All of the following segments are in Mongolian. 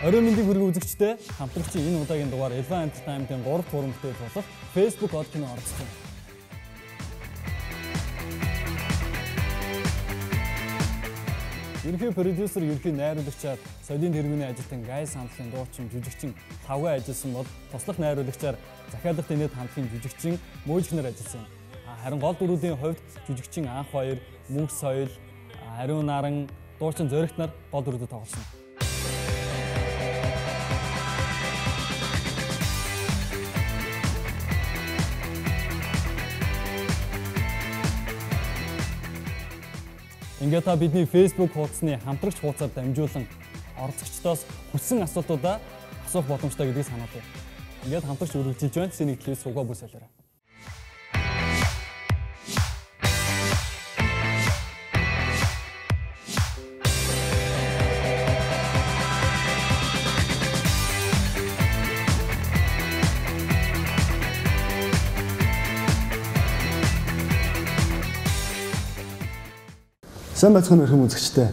Оройн мэндийг хүргэн үзэгчдээ хамтрагчийн энэ удаагийн дугаар Elvan Entertainment-ийн 3 дахь уран бүтээл болох Facebook од кино оролцож байна. Ерөнхий продюсер, ерөнхий найруулагчаар соёлын тэргүүний ажилтан Гай хамтлагийн дуучин, жүжигчин Лавга ажилласан бол туслах найруулагчаар захиалгын инээд хамтлагийн жүжигчин Мөөжгнэр ажилласан юм. Харин гол дүрүүдийн хувьд жүжигчин Анх Хоёр, Мөнх Соёл, Ариун Наран, дуучин Зоригт нар гол дүрүүдэд тоглосон. Ингээд та бидний Facebook хуудасны хамтрагч хуудасаар дамжуулан оролцогчдоос хүссэн асуултуудаа асуух боломжтой гэдгийг сануулъя. Ингээд хамтрагч үргэлжилж байна. Синик телевиз суугаа бүс солиорой. Сайн байцгаана уу эрхэм үзэгчдээ.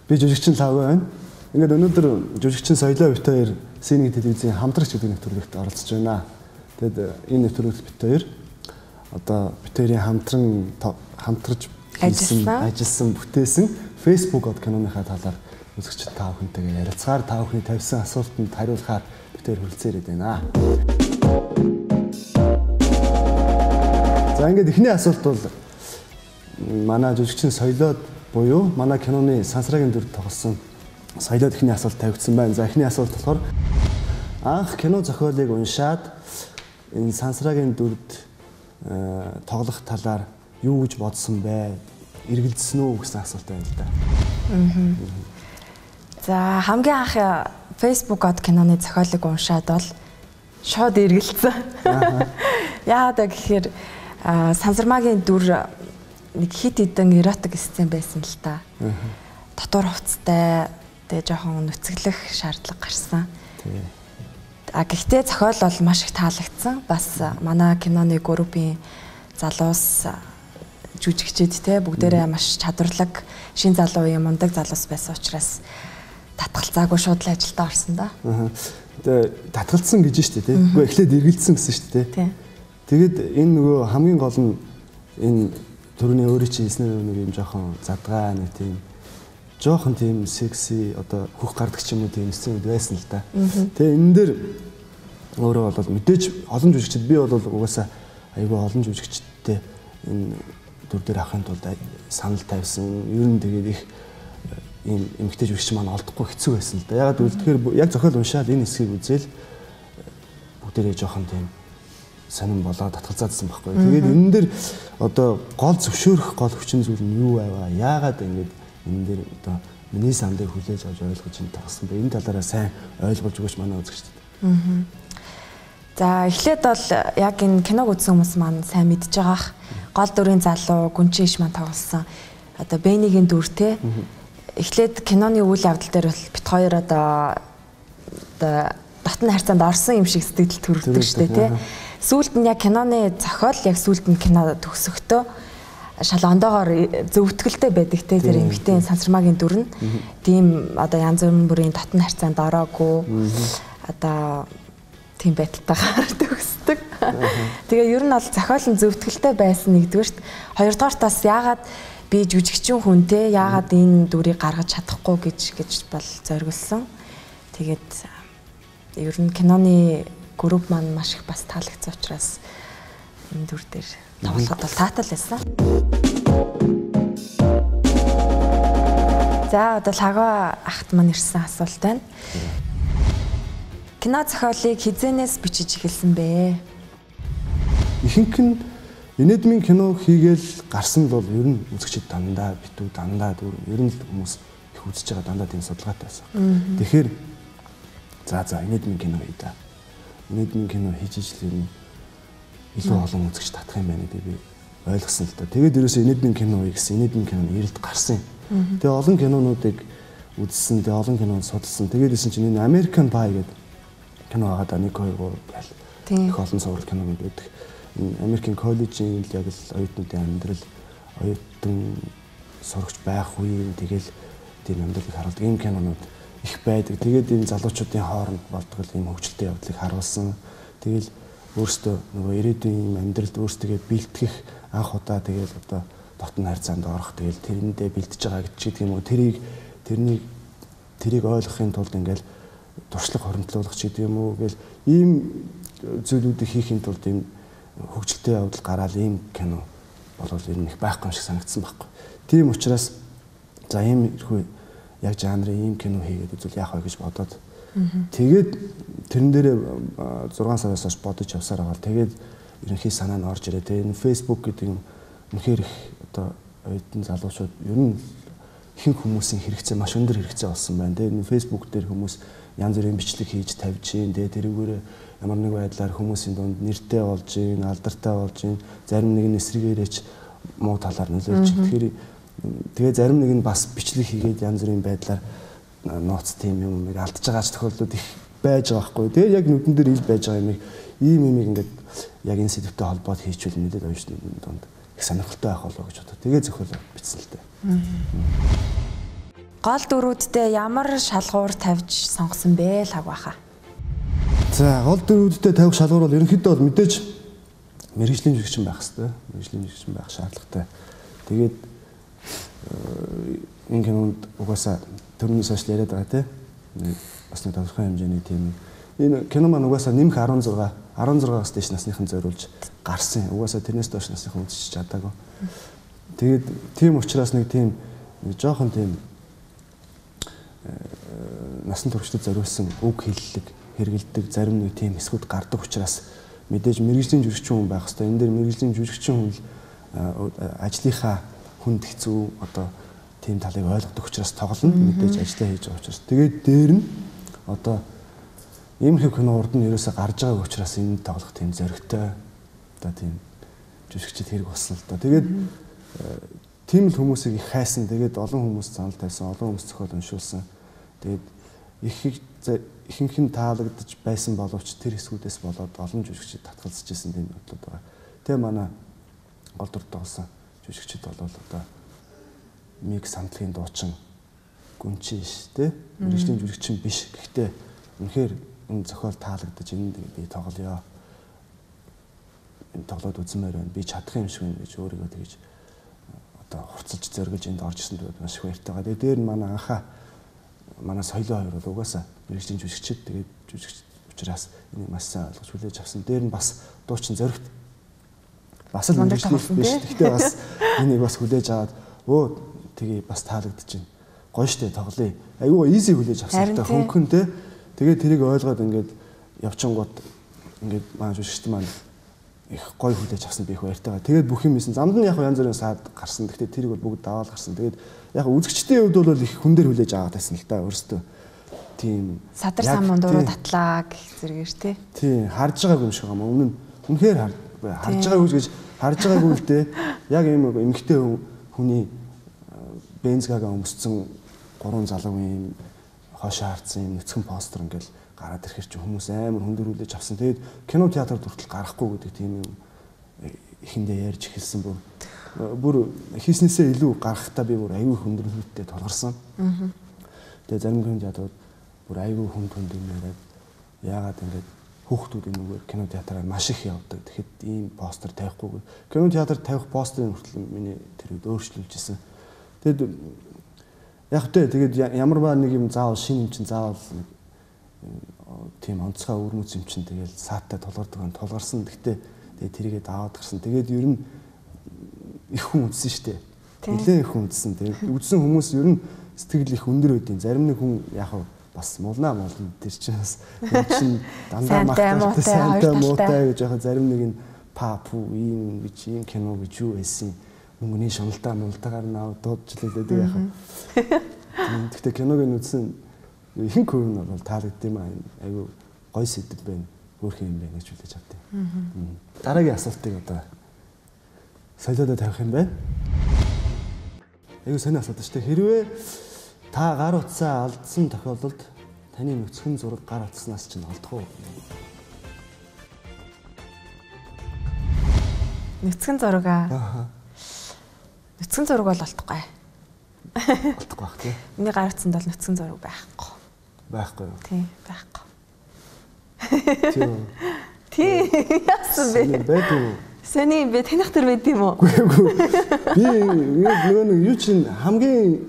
Би жүжигчин Лавга байна. Ингээд өнөөдөр жүжигчин Соёлоо бит хоёр Синик телевизийн хамтрагч гэдэг нэвтрүүлэгт оролцож байна. Тэгэд энэ нэвтрүүлэгт бит хоёр одоо бит хоёрын хамтарч ажилласан бүтээсэн Facebook од киноныхаа талаар үзэгчид та бүхэнтэйгээ ярилцгаар та бүхний тавьсан асуултанд хариулахаар бит хоёр хүрэлцэн ирээд байна. За ингээд эхний асуулт бол манай жүжигчин Соёлоод буюу манай киноны Сансрагийн дүрд тоглосон Соёлоод эхний асуулт тавигдсан байна. За эхний асуулт болохоор анх кино зохиолыг уншаад энэ Сансрагийн дүрд тоглох талаар юу гэж бодсон бэ? Эргэлзсэн үү гэсэн асуулт байна л да. За хамгийн анх Facebook од киноны зохиолыг уншаад бол шууд эргэлзсэн. Яагаад гэхээр Сансармагийн дүр нэг хит хитэн эротик сцен байсан л та. Дотор хувцастай тэгээ жоохон нүцгэлэх шаардлага гарсан. А гэхдээ зохиол бол маш их таалагдсан. Бас манай киноны группийн залуус жүжигчид те бүгдээрээ маш чадварлаг шин залуу юм мундаг залуус байсан учраас татгалзаагүй шууд л ажилдаа орсон да. Тэгээ татгалцсан гэж штэ те. Үгүй эхлээд эргэлдсэн гэсэн штэ те. Тэгээд энэ нөгөө хамгийн гол нь энэ түрүүний өөрөө чи хэлснээр нэг юм жоохон задгаа нэг тийм жоохон тийм секси одоо хөх гардаг ч юм уу тийм сценүүд байсан л да. Тэгээ энэ дээр өөрөө бол мэдээж олон жүжигчд би бол угаасаа айгүй олон жүжигчдтэй энэ дүр дээр авахын тулд санал тавьсан. Ер нь тэгээд их ийм эмэгтэй жүжигч маань олдохгүй хэцүү байсан л да. Ягаад гэвэл тэгэхээр яг зохиол уншаад энэ хэсгийг үзэл бүгдээрээ жоохон тийм сонирн болоод татгалзаадсан байхгүй. Тэгээд энэ дээр одоо гол зөвшөөрөх гол хүчин зүйл нь юу байваа? Яагаад ингэж энэ дээр одоо миний саналыг хүлээж авч ойлгож энэ тогсон бэ? Энэ талаараа сайн ойлгуулж өгөөч манай үзэгчдэд. За эхлээд бол яг энэ киног үзсэн хүмүүс маань сайн мэдж байгаах. Гол дүрийн залуу Гүнчин иш маань тоглосон. Одоо Бэнигийн дүр те. Эхлээд киноны үйл явдал дээр бол бит хоёр одоо дотны харьцаанд орсон юм шиг сэтгэл төрөлдөг штэ те. Сүүлд нь яг киноны зохиол яг сүүлд нь кино төгсөхдөө шал ондоогоор зөвтгөлтэй байдаг те тэр эмэгтэй Сансармагийн дүр нь тийм одоо янз бүрийн дотн харьцаанд ороогүй одоо тийм байдалтайгаар төгсдөг. Тэгээ ер нь бол зохиол нь зөвтгөлтэй байсан нэгдүгээрт, хоёрдугаарт бас яагаад би жүжигчин хүн те яагаад энэ дүрийг гаргаж чадахгүй гэж бол зориглосон. Тэгээд ер нь киноны групп маань маш их бас таалагдсан учраас энэ дүр дээр тоглоход бол таатай л байсан. За одоо Лаго ахт маань ирсэн асуулт байна. Кино зохиолыг хизэнээс бичиж эхэлсэн бэ? Ихэнх нь инээдмийн кино хийгээл гарсан бол ер нь үзэгчид дандаа битүү дандаа дүр ер нь л хүмүүс их үзэж байгаа дандаа тийм судалгаатай байсан. Тэгэхээр за инээдмийн кино хий да. Инээдмийн кино хийж ижил ер нь илүү олон үзэгч татах юм байна гэдэг би ойлгосон л да. Тэгээд ерөөсөө инээдмийн кино хий гэсэн инээдмийн киноны эрэлт гарсан юм. Тэгээ олон кинонуудыг үзсэн, тэгээ олон кинонд судалсан. Тэгээд исэн чинь энэ American Pie гэдэг кино байгаа да 1 2 3 гэл их олон цуврал кинонууд байдаг. Энэ Америкийн коллежийн л яг л оюутнуудын амьдрал, оюутан сурагч байх үеийн тэгэл тийм амьдралыг харуулдаг ийм кинонууд их байдаг. Тэгээд ийм залуучуудын хооронд болдог ийм хөгжилтэй явдлыг харуулсан. Тэгэл өөрсдөө нөгөө ирээдүйн ийм амьдралд өөрсдөө бэлтгэх анх удаа тэгэл одоо дотн харьцаанд орох тэгэл тэрэндээ бэлтэж байгаа гэж гэдэг юм уу. Тэрийг ойлгохын тулд ингээл туршлага хоригдлуулах ч гэдэг юм уу гэл ийм зүйлүүдийг хийхин тулд ийм хөгжилтэй явдал гараал ийм кино болвол ер нь их байхгүй юм шиг санагдсан байхгүй. Тийм учраас за ийм ирхүү яг жанрын ийм кино хийгээд үзвэл яах вэ гэж бодоод тэгээд тэрэн дээрээ 6 сараас хойш бодож явсаар байгаа. Тэгээд ерөнхий санаа нь орж ирээ. Тэгээд энэ Facebook гэдэг юм үнэхээр их одоо оюутан залуучууд ер нь ихэнх хүмүүсийн хэрэгцээ маш өндөр хэрэгцээ болсон байна. Тэгээд энэ Facebook дээр хүмүүс янз бүрийн бичлэг хийж тавьж гин. Тэгээд тэрүүгээрээ ямар нэг байдлаар хүмүүсийн дунд нэртэй болж гин, алдартай болж гин. Зарим нэг нь эсрэгээрээч муу талаар нөлөөлж. Тэгэхээр тэгээ зарим нэг нь бас бичлэг хийгээд янз бүрийн байдлаар нууц тийм юм алдж байгаа ч тохиолдлууд их байж байгаа байхгүй. Тэгээ яг нүдэн дээр ил байж байгаа юмыг ийм юмыг ингээд яг энэ сэдвтэй холбоод хийчихвэл мэдээд оюутны дунд их сонирхолтой байх болоо гэж бодоо. Тэгээ зохиол бичсэн л дээ. Гол дүрүүддээ ямар шалгуур тавьж сонгосон бэ лаг баха? За гол дүрүүддээ тавих шалгуур бол ерөнхийдөө бол мэдээж мэргэжлийн жүжигчин байх хэвээр. Мэргэжлийн жүжигчин байх шаардлагатай. Тэгээд энэ кинонд угаасаа төрнөөс хойш яриад байгаа тийм. Бас нэг тодорхой хэмжээний тийм энэ кино маань угаасаа нэмэх 16-аас дээш насныхан зориулж гарсан. Угаасаа тэрнээс доош насныхан үзэж чадаагүй. Тэгээд тийм учраас нэг тийм нэг жоохон тийм насан туршдад зориулсан үг хэллэг хэрэгэлдэг зарим нэг тийм хэсгүүд гардаг учраас мэдээж мэргэжлийн жүжигчин хүн байх хэвээр. Энэ дээр мэргэжлийн жүжигчин хүн л ажлынхаа хүнд хэцүү одоо тийм талыг ойлгодог учраас тоглоно. Мэдээж ажиллаа хийж байгаа учраас. Тэгээд дээр нь одоо иймэрхүү кино урд нь ерөөсөө гарч байгааг учраас энэ тоглох тийм зоригтой одоо тийм жүжигчд хэрэг болсон л доо. Тэгээд тийм л хүмүүсийг их хайсан. Тэгээд олон хүмүүс санал тавьсан, олон хүмүүс зохиол уншуулсан. Тэгээд ихэнх нь таалагдж байсан боловч тэр хэсгүүдээс болоод олон жүжигчд татгалзаж исэн тийм явдлууд байгаа. Тэгээ манай гол дүр тоглосон жүжигчд бол одоо Миг самтлагийн дуучин Гүнчи ш тэ мэргэжлийн жүжигчин биш. Гэхдээ үнэхээр энэ зохиол таалагдаж энд би тоглоё. Энэ тоглоод үзмээр байна. Би чадах юм шиг байна гэж өөрийгөө тэгж одоо хурцлж зориглож энд орж ирсэн дүүд маш их баяртай байгаа. Тэгээ дээр нь манай анхаа манай соёлын хоёр бол угаасаа мэргэжлийн жүжигчд тэгээд жүжигч учраас энийг маш сайн ойлгож хүлээж авсан. Дээр нь бас дуучин зоригт бас л мэргэжлийн биш. Гэхдээ бас энийг бас хүлээж аваад өө тэгээ бас таалагдчихэв. Гоё штэ тоглоё. Айгүй easy хүлээж авсан та хөнгөн те. Тэгээ тэрийг ойлгоод ингээд явчингууд ингээд маань жүжигчд маань их гоё хүлээж авсан би их баяртай байгаа. Тэгээд бүх юм хийсэн. Замд нь яг янз бүрийн саад гарсан. Гэхдээ тэрийг бол бүгд даваал гарсан. Тэгээд яг үзэгчдийн хувьд бол их хүн дээр хүлээж аваад байсан л та өөрөөсөө. Тийм. Садар самун дуруу татлаа гэх зэрэгээр те. Тийм, харж байгаагүй юм шиг юм. Өмнө нь үнэхээр харж байгаагүй гэж харж байгаагүй л дээ. Яг ийм эмэгтэй хүний бензгага өмссөн гурван залуу ийм хоошоо хардсан ийм нүцгэн постэр ингээл гараад ирэхэр чи хүмүүс амар хүндрүүлж авсан. Тэгээд кино театрт хүртэл гарахгүй гэдэг тийм юм эхэндээ ярьж эхэлсэн бүр хийснээсээ илүү гарахтаа би бүр аюу хүндрүүлэлттэй тулгарсан. Тэгээд зарим кино театрууд бүр аюу хүнд хүнд юм яриад яагаад ингээд хүүхдүүд энэгээр кино театраар маш их явдаг. Тэгэхэд ийм постэр тавихгүй. Кино театрт тавих постерын хүртэл миний тэр үед өөрчлөлж исэн. Тэгэд яг тэ тэгээд ямар ба нэг юм заавал шинэ юм чинь заавал нэг тийм онцгой өвөрмөц юм чинь тэгэл саатай тулгардаг юм тулгарсан. Гэхдээ тэгээд тэрийгээ даваад гарсан. Тэгээд ер нь их хүн үзсэн шүү дээ. Нилээн их хүн үзсэн. Тэгээд үзсэн хүмүүс ер нь сэтгэл их өндөр байдیں۔ Зарим нэг хүн яг бас мулнаа мулна тэр чинь бас тэр чинь дандаа махтай сайнтай муутай гэж яг зарим нэг нь па пу ийм гэж ийм кино гэж юу байсан мөнгөний шуналдаа мултаагаар нав дуудчихлаа гэдэг яг. Гэхдээ киног нь үзсэн ихэнх хувь нь бол таалагдсан юм аа. Айгүй гой сэдв байна. Хөөрхөн юм байна гэж хүлээж авдаг. Дараагийн асуултыг одоо солиодоо тавих юм байна. Айгүй сони асуулт шүү дээ. Хэрвээ та гар утсаа алдсан тохиолдолд таны нүцгэн зураг гар утаснаас чинь олдох уу? Нүцгэн зураг аа. Нүцгэн зураг бол олдохгүй. Олдохгүй байх тий. Миний гар утсанд бол нүцгэн зураг байхгүй. Байхгүй юу? Тийм, байхгүй. Тийм. Тий, яасан бэ? Байдгүй. Сони юм бэ? Таних төр байд юм уу? Үгүй. Би нөгөө нэг юу чинь хамгийн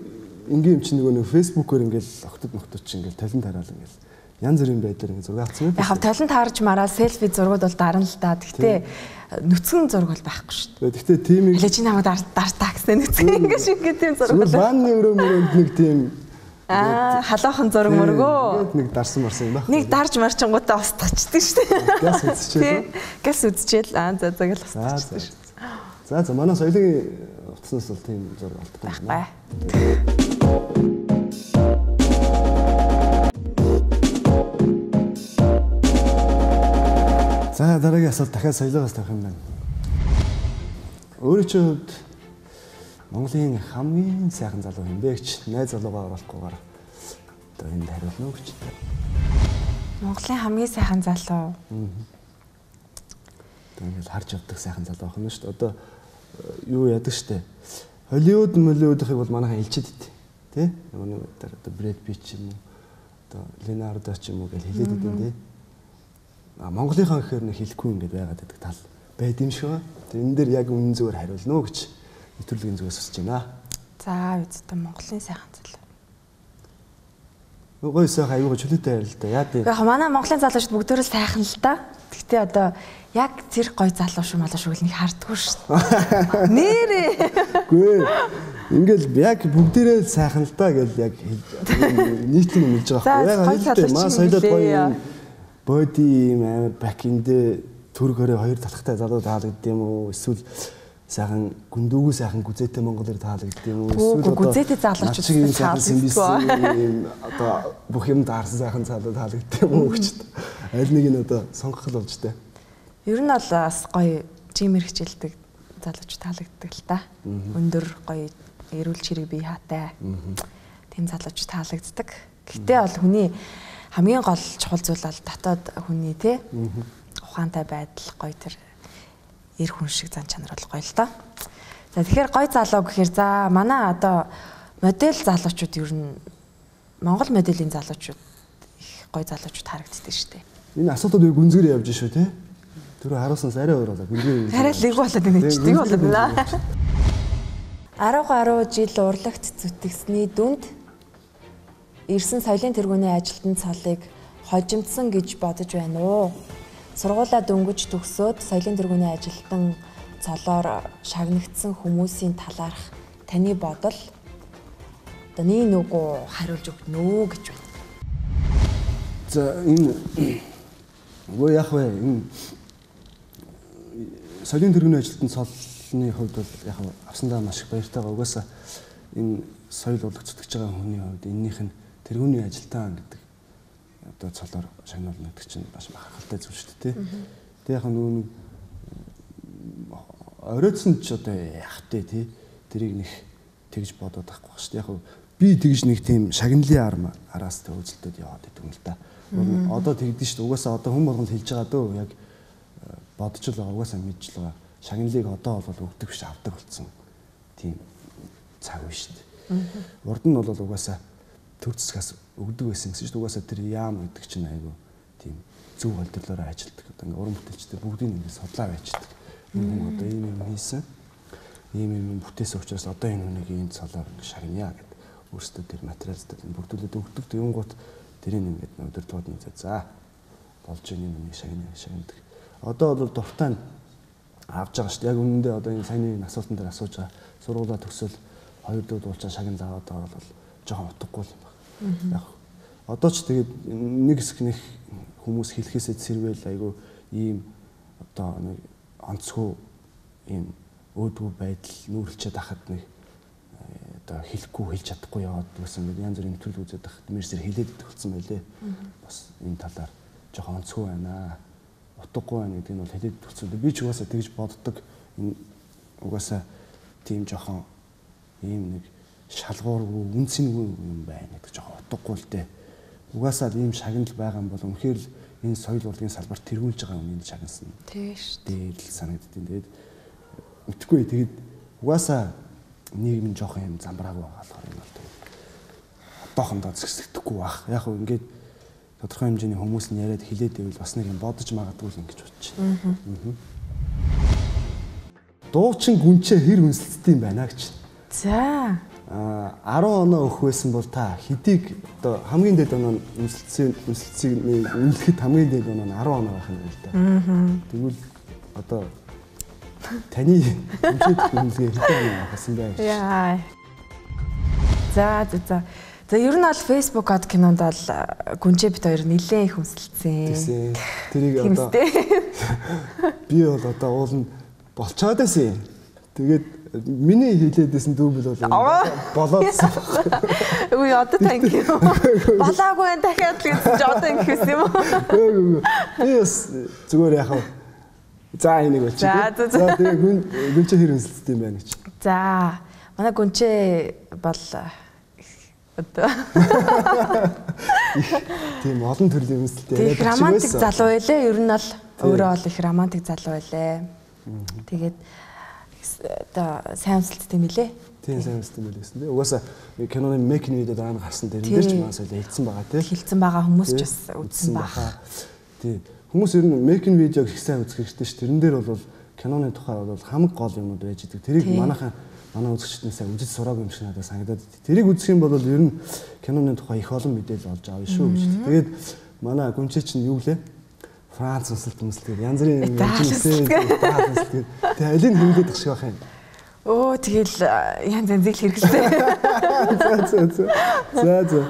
энгийн юм чинь нөгөө нэг Facebook-оор ингээл охтод мохтод чинь ингээл талент тараал ингээл янз бүрийн байдлаар ингээ зураг авсан юм. Яг талент таарж мараа селфи зургууд бол дарна л да. Гэхдээ нүцгэн зураг бол байхгүй шүү дээ. Гэхдээ тийм нэг чи намайг дартаа гэсэн нүцгэн ингээ шиг ингээ тийм зураг бол. Ванны өрөө мөрөөнд нэг тийм халаахан зураг мөргөө. Ингээд нэг дарсан марсан юм байна. Нэг дарж марчингуудаа устгачдаг шүү дээ. Газ үзчихээ. Газ үзчихэл аа за за гэл устгачдаг шүү. За за манай соёлын утаснаас бол тийм зураг олдохгүй байна. За дараагийн асуулт дахиад соёлоос тавих юм байна. Өөрийн чинь хувьд Монголын хамгийн сайхан залуу юм бэ гэж найз залуугаа оруулахгүйгээр одоо энд хариулна уу гэж. Монголын хамгийн сайхан залуу. Одоо ингээл харж явдаг сайхан залуу байх юм шүү дээ. Одоо юу яадаг штэ. Холливуд, Молливуудынхыг бол манайхан илчээд идэв. Тэ? Нөгөө нэг одоо Брэд Питт ч юм уу, одоо Леонардо ч юм уу гэж хэлээд идэв тэ. А Монголынхаа гэхээр нэг хэлэхгүй ингээд байгаад байдаг тал байд юм шиг байна. Тэр энэ дээр яг үнэн зүгээр хариулна уу гэж нэвтрүүлгийн зүгээс хүсэж байна. За үстэ Монголын сайхан залуу. Гоё сайхан аюугаа чөлөөтэй байр л да. Яа дээ. Яг манай Монголын залуучууд бүгдөө л сайхан л да. Гэхдээ одоо яг тэр гоё залуу шүү малуу шүү гэл нэг хардггүй шүү. Нэрээ. Үгүй. Ингээл яг бүгдээрээ л сайхан л да гэл яг нийтлэг юм хэлж байгаа байхгүй. Яг хэлдэг. Маа соёлоод гоё юм боди юм амар бак эндээ төрөг хорой хоёр талхтай залуу таалагдд юм уу? Эсвэл сайхан гүндүүгүү сайхан гүзээтэй монголоор таалагдд юм уу? Эсвэл гүзээтэй залуучууд сайхан симбисэн юм одоо бүх юм даарсан сайхан залуу таалагдд юм уу гэж. Аль нэг нь одоо сонгох л болж тээ. Ер нь бол бас гоё жимэр хичээлдэг залууч таалагддаг л та. Өндөр гоё эрүүл чирэг бие хаатай. Тийм залууч таалагддаг. Гэтэ бол хүний хамгийн гол чухал зүйл бол дотоод хүний тий ухаантай байдал гоё тэр эр хүн шиг зан чанар бол гоё л доо. За тэгэхээр гоё залуу гэхээр за манай одоо модель залуучууд ер нь Монгол моделийн залуучууд их гоё залуучууд харагддаг шүү дээ. Энэ асуултууд юу гүнзгийр явж шүү тий. Түрүү харуулсанаас арай өөр болоо гүнзгийр. Арай л эгүй болоод байна чи. Тэг болоод байна. 10 гаруй жил урлагт зүтгэсний дүнд ирсэн соёлын тэргүүний ажилтны цолыг хожимдсан гэж бодож байна уу? Сургуулаа дөнгөж төгсөөд соёлын тэргүүний ажилтан цолоор шагнагдсан хүмүүсийн талаарх таны бодол одоо нэг нүгөө хариулж өгнө үү гэж байна. За энэ үгүй яах вэ? Энэ соёлын тэргүүний ажилтан цолны хувьд бол яг авсандаа маш их баяртайгаа угаасаа энэ соёл урлаг зүтгэж байгаа хүний хувьд эннийх нь тэргүүний ажилтан гэдэг одоо цолоор шагнуулна гэдэг чинь маш махархалтай зүйл шүү дээ. Тэг яг нөгөө нэг оройтсон ч одоо яах вэ тий тэрийг нэг тэгж бодоод байхгүй шүү дээ. Яг би тэгж нэг тийм шагналын араас тэг үзэлтэд яваад идэг юм л да. Одоо тэгдэж шүү дээ. Угаасаа одоо хүн болгонд хэлж байгаа дөө яг бодож л байгаа угаасаа мэдж л байгаа. Шагналыг одоо бол өгдөг биш авдаг болсон тийм цаг үе шүү дээ. Урд нь бол угаасаа төр зэсгээс өгдөг байсан гэсэн чинь угаасаа тэр яам гэдэг чинь айгу тийм зөв холдрлоороо ажилтдаг. Одоо ингээ уран бүтээлчдээ бүгдийг ингээ судлаа байчдаг. Энэ хүн одоо ийм юм хийсэн. Ийм юм бүтээсэн учраас одоо энэ хүнийг ийм цолоор ингээ шагная гэд өөрсдөө тэр материалтай бүрдүүлээд өгдөг. Тэнгуут тэрийг ингээд удирдлагууд нь за болж ийм юм шагная шагнадаг. Одоо бол дуртай нь авч байгаа шүү дээ. Яг үнэндээ одоо энэ саяны асуултан дээр асууж байгаа сургуулаа төгсөөл хоёр дүүд уулчаа шагнал аваад байгаа бол жоохон утгагүй юм байна. Яг одоо ч тэгээд нэг хэсэг нэг хүмүүс хэлэхээсээ цэрвэл айгүй ийм одоо нэг онцгой ийм өөдгүү байдал нүүрлчээд ахад нэг одоо хэлэхгүй хэлж чадахгүй яваад байсан гэдэг янз бүрийн нэвтрүүлэг үзээд ахад мэрсэр хэлээд идэх болсон байлээ. Бас энэ талаар жоохон онцгой байна. Утгагүй байна гэдэг нь бол хэлээд идэх болсон. Би ч угаасаа тэгж боддог. Энэ угаасаа тийм жоохон ийм нэг шалгуургүй үнцэнгүй юм байна гэдэг жоохон утгагүй л дээ. Угаасаа л ийм шагнал байгаа юм бол үнэхээр л энэ соёл урлагийн салбарт тэргүүлж байгаа юм энэ шагнасан. Тийм шүү. Дээр л санагддیں۔ Тэгээд үтгэхгүй тэгээд угаасаа нийгэм нь жоохон юм замбраагүй байгаа болохоор юм бол тэгээд одоохондоо зэксэгдэхгүй байх. Яг хөө ингээд тодорхой хэмжээний хүмүүс нь яриад хилээд байвал бас нэг юм бодож магадгүй л ингэж бодож байна. Дуучин гүнчээ хэр үнсэлттэй юм байна гэж. За. 10 оноо өгөх байсан бол та хэдийг одоо хамгийн дээд оноо нь үнсэлтсийг үнэлэхэд хамгийн дээд оноо нь 10 оноо байх юм л да. Тэгвэл одоо таны үнэлгээ үнэлгээ хэдэн оноо авах байсан бэ гэж. Яа. За за. За ер нь бол Facebook од кинонд бол гүнчээ бит хоёр нэлээд их үнсэлтсэн. Тэгсэн. Тэрийг одоо би бол одоо уул нь болчоод байсан юм. Тэгээд миний хэлээдсэн дүүбэл бол болоодсэн. Үгүй одоо та ингэ юм. Болоогүй энэ дахиад л гэсэн чи одоо ингэ гэсэн юм уу? Үгүй. Би бас зүгээр яхав. За энийг болчих. За тэгээ гүнчээ хэр үнсэлттэй юм байна гэж. За манай гүнчээ бол одоо тийм олон төрлийн үнсэлттэй яриад романтик залуу байлээ. Ер нь бол өөрөө бол их романтик залуу байлээ. Тэгээд одоо сайн үнсэлттэй юм билээ. Тийм сайн үнсэлттэй юм билээ гэсэн тийм. Угаасаа киноны making video дараа нь гарсан дээр дээр ч маань соёл хэлсэн байгаа тийм. Хэлсэн байгаа хүмүүс ч бас үзсэн байгаа. Тийм. Хүмүүс ер нь making video их сайн үзэх хэрэгтэй ш. Тэрэн дээр бол киноны тухай бол хамаг гол юмнууд байж идэг. Тэрийг манайхан манай үзэгчдээс сайн үзэж сураагүй юм шиг надад санагдаад. Тэрийг үзэх юм бол ер нь киноны тухай их олон мэдээлэл олж авна шүү гэж. Тэгээд манай гүнчээ чинь юу гэлээ? Франц үнсэлт гэдэг янз бүрийн юм ярьж байсан. Тэгээ алийг хэмлээд ах шиг байх юм. Өө тэгэл янз янзыг л хэрэглэсэн. За. За за.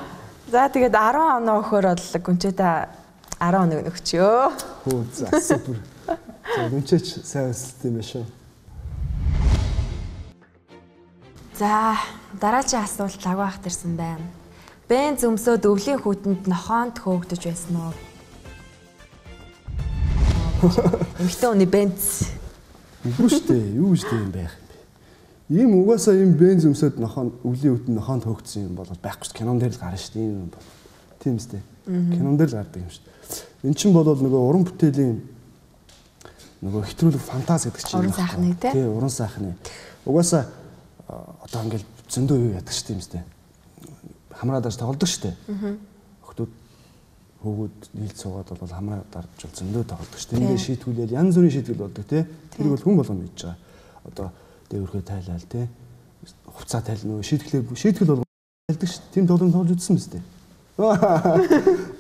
За тэгээд 10 оноо өгөхөөр бол гүнчээдээ 10 оног өгчөө. Хөө за супер. За гүнчээч сайн үнсэлт юм байна шүү. За дараагийн асуулт лагуу ах дэрсэн байна. Бенз өмсөөд өвлийн хүүтэнд нохоонд хөөгдөж байсан уу? Эмэгтэй хүний бенз. Үгүй шүү дээ. Юу гэж тийм байх юм бэ? Ийм угаасаа ийм бенз өмсөөд нохоон өвлийн үтэн нохоонд хөөгдсөн юм бол байхгүй шүү. Кинон дээр л гарна шүү дээ. Ийм юм бол. Тийм үстэй. Кинон дээр л гардаг юм шүү дээ. Эн чинь бол нөгөө уран бүтээлийн нөгөө хэтрүүлэг фантаз гэдэг чинь уран сайхны тий. Уран сайхны. Угаасаа одоо ингээл зөндөө юу яадаг шүү дээ юм үстэй. Хамраа дарж тоглодог шүү дээ. Охтууд хөөгүүд нийлд суугаад бол хамраа дарж бол зөндөө тоглодог шүү дээ. Ингээ шийтгүүлэл янз бүрийн шийтгэл болдог тий. Тэрийг бол хүн болгон мэдж байгаа. Одоо дээвэрхээ тайлал тий. Хувцаа тайл нөгөө шийтгэлээ шийтгэл болгон тайлдаг шүү дээ. Тийм тоглоом тоглож үзсэн биз дээ.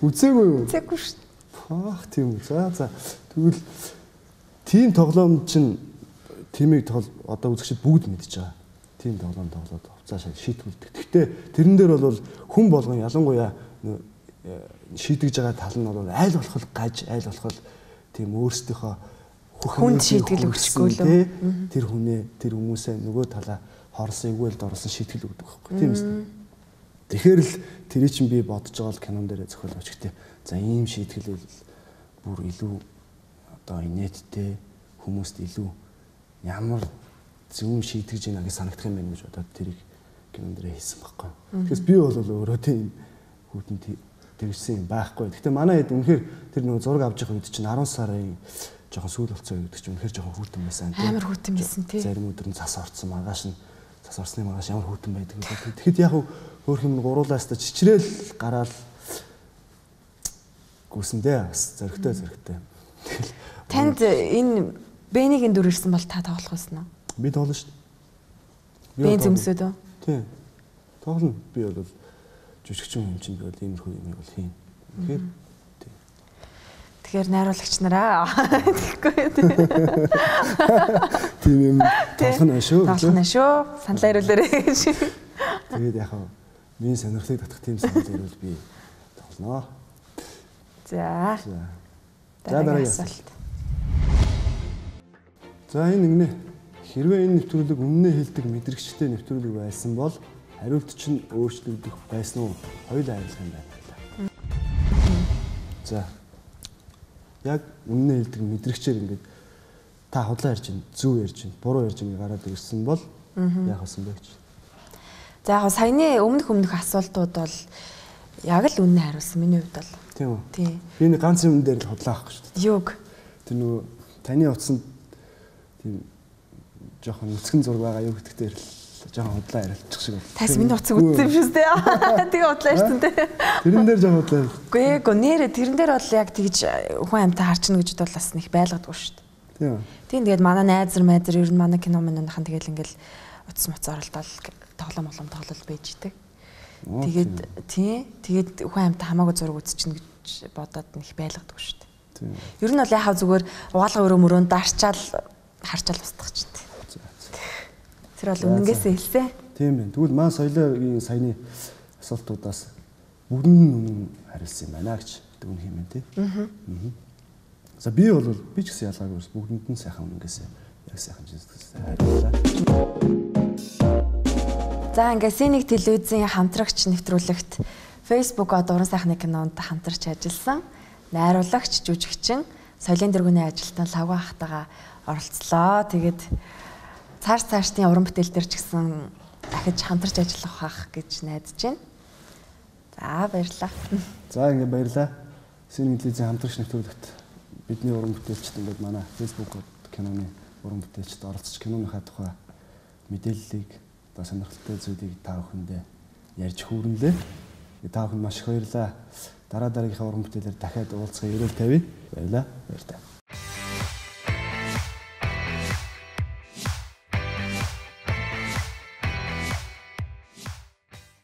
Үзээгүй юу? Үзээгүй шүү. Фах тийм үү. За за. Тэгвэл тийм тоглоом чинь тимийг одоо үзэгчид бүгд мэдж байгаа. Тийм тоглоом тоглоод хувцаа шийтгүүлдэг. Гэхдээ тэрэн дээр бол хүн болгон ялангуяа шийдэж байгаа тал нь бол аль болох гаж, аль болох тийм өөрсдийнхөө хүнд шийтгэл өгчихгүй лөө. Тэр хүнээ, тэр хүмүүсээ нөгөө талаа хорсон, эвгүй л дорсон шийтгэл өгдөг байхгүй тийм үү? Тэгэхээр л тэрий чинь би бодож байгаа бол кинон дээр зохиол өчгтэй. За ийм шийтгэл бүр илүү одоо инээдтэй хүмүүст илүү ямар зөв шийтгэж байна гэж санагдах юм байна гэж бодоод тэрийг кинон дээр хийсэн байхгүй. Тэгэхээр би бол өөрөө тийм хүүтэнд тэгсэн юм байхгүй. Гэхдээ манай хэд үнэхээр тэр нөгөө зураг авч явах үед чинь 10 сарын жоохон сүүл болцсон гэдэг чинь үнэхээр жоохон хүүтэн байсан. Амар хүүтэн байсан тий. Зарим өдөр нь цас орцсон, маргааш нь цас орсны маргааш ямар хүүтэн байдаг вэ? Тэгэхэд яг хөөх юм гуруулаас та чичрээл гараал гүсэн дээ бас зөрөгтэй зөрөгтэй. Тэгэл танд энэ Бэнигийн дүр ирсэн бол та тоглох байсан уу? Би тоглоно шүү дээ. Бэн зөмсөд үү? Тий. Тоглоно. Би бол жүжигчин юм чинь би бол иймэрхүү юмыг бол хийн. Тэгэхээр тий. Тэгэхээр найруулагч нараа тэгэхгүй тий. Тийм юм тоглох нь шүү. Тоглох нь шүү. Саналаа ирүүлээрэй гэж. Тэгээд яг хаа миний сонирхлыг татах тийм санал ирвэл би тоглоно. За. За дараагийн асуулт. За энэ нэгнэ. Хэрвээ энэ нэвтрүүлэг өмнөө хэлдэг мэдрэгчтэй нэвтрүүлэг байсан бол хариулт чинь өөрчлөгдөх байсан уу? Хоёулаа хариулах юм байна. За. Яг өмнөө хэлдэг мэдрэгчээр ингээд та худлаа ярьж байна, зөв ярьж байна, буруу ярьж байна гараад ирсэн бол яах вэ бэ гэж. За яг саяны өмнөх асуултууд бол яг л үнэн хариулсан миний хувьд бол. Тийм үү? Тийм. Би нэг ганц юм дээр л худлаа авах гэж байна. Юуг? Тэр нөгөө таны утсанд тийм жоохон нүцгэн зураг байгаа юу гэдэг дээр л Жохон худлаа ярилцчих шиг боллоо. Тас миний утсыг үтсэн юм шүү дээ. Тэгээ худлаа ярьсан те. Тэрэн дээр жохон худлаа. Үгүй ээ, нэрэ тэрэн дээр бол яг тэгж хүн амьтаа харчна гэж бол бас нэг байлгадгүй шүү дээ. Тийм. Тийм, тэгээд манай найзар майзар ер нь манай кино минийхэн тэгэл ингээл утас муц оролдоол тоглоом молом тоглол байж идэг. Тэгээд тийм, тэгээд хүн амьтаа хамаагүй зураг үзчихнэ гэж бодоод нэг байлгадгүй шүү дээ. Тийм. Ер нь бол яхав зүгээр угаалга өрөө мөрөөн дарчаал харчаал устгах ч тийм. Тэр бол үнэнгээсээ хэлсэн. Тийм байна. Тэгвэл маань соёлын саяны асуултуудаас бүгд нь үнэн хариулсан юм байна гэж дүгнэх юм байна тий. Аа. За би бол би ч гэсэн ялгаагүй бүгдэнд нь сайхан үнэнгээсээ яг сайхан сэтгэлсээ хариуллаа. За ингээ Синик телевизийн хамтрагч нэвтрүүлэгт Facebook од уран сайхны кинонд хамтарч ажилласан найруулагч, жүжигчин, соёлын дэргүүний ажилтан Лавга ахтайгаа оролцлоо. Тэгээд цааш цаашдын уран бүтээл дээр ч гэсэн дахиж хамтарч ажиллах байх гэж найдаж байна. За баярлалаа. За ингээ баярлалаа. Синик телевизийн хамтрагч нэвтрүүлэгт бидний уран бүтээлчд ингээд манай Facebook киноны уран бүтээлчд оролцож киноныхаа тухай мэдээллийг одоо сонирхолтой зүйлийг та бүхэндээ ярьж хүүрнэлээ. Та бүхэнд маш их баярлалаа. Дараа дараагийнхаа уран бүтээлээр дахиад уулзахын ерөөл тавья. Баярлалаа. Баяртай.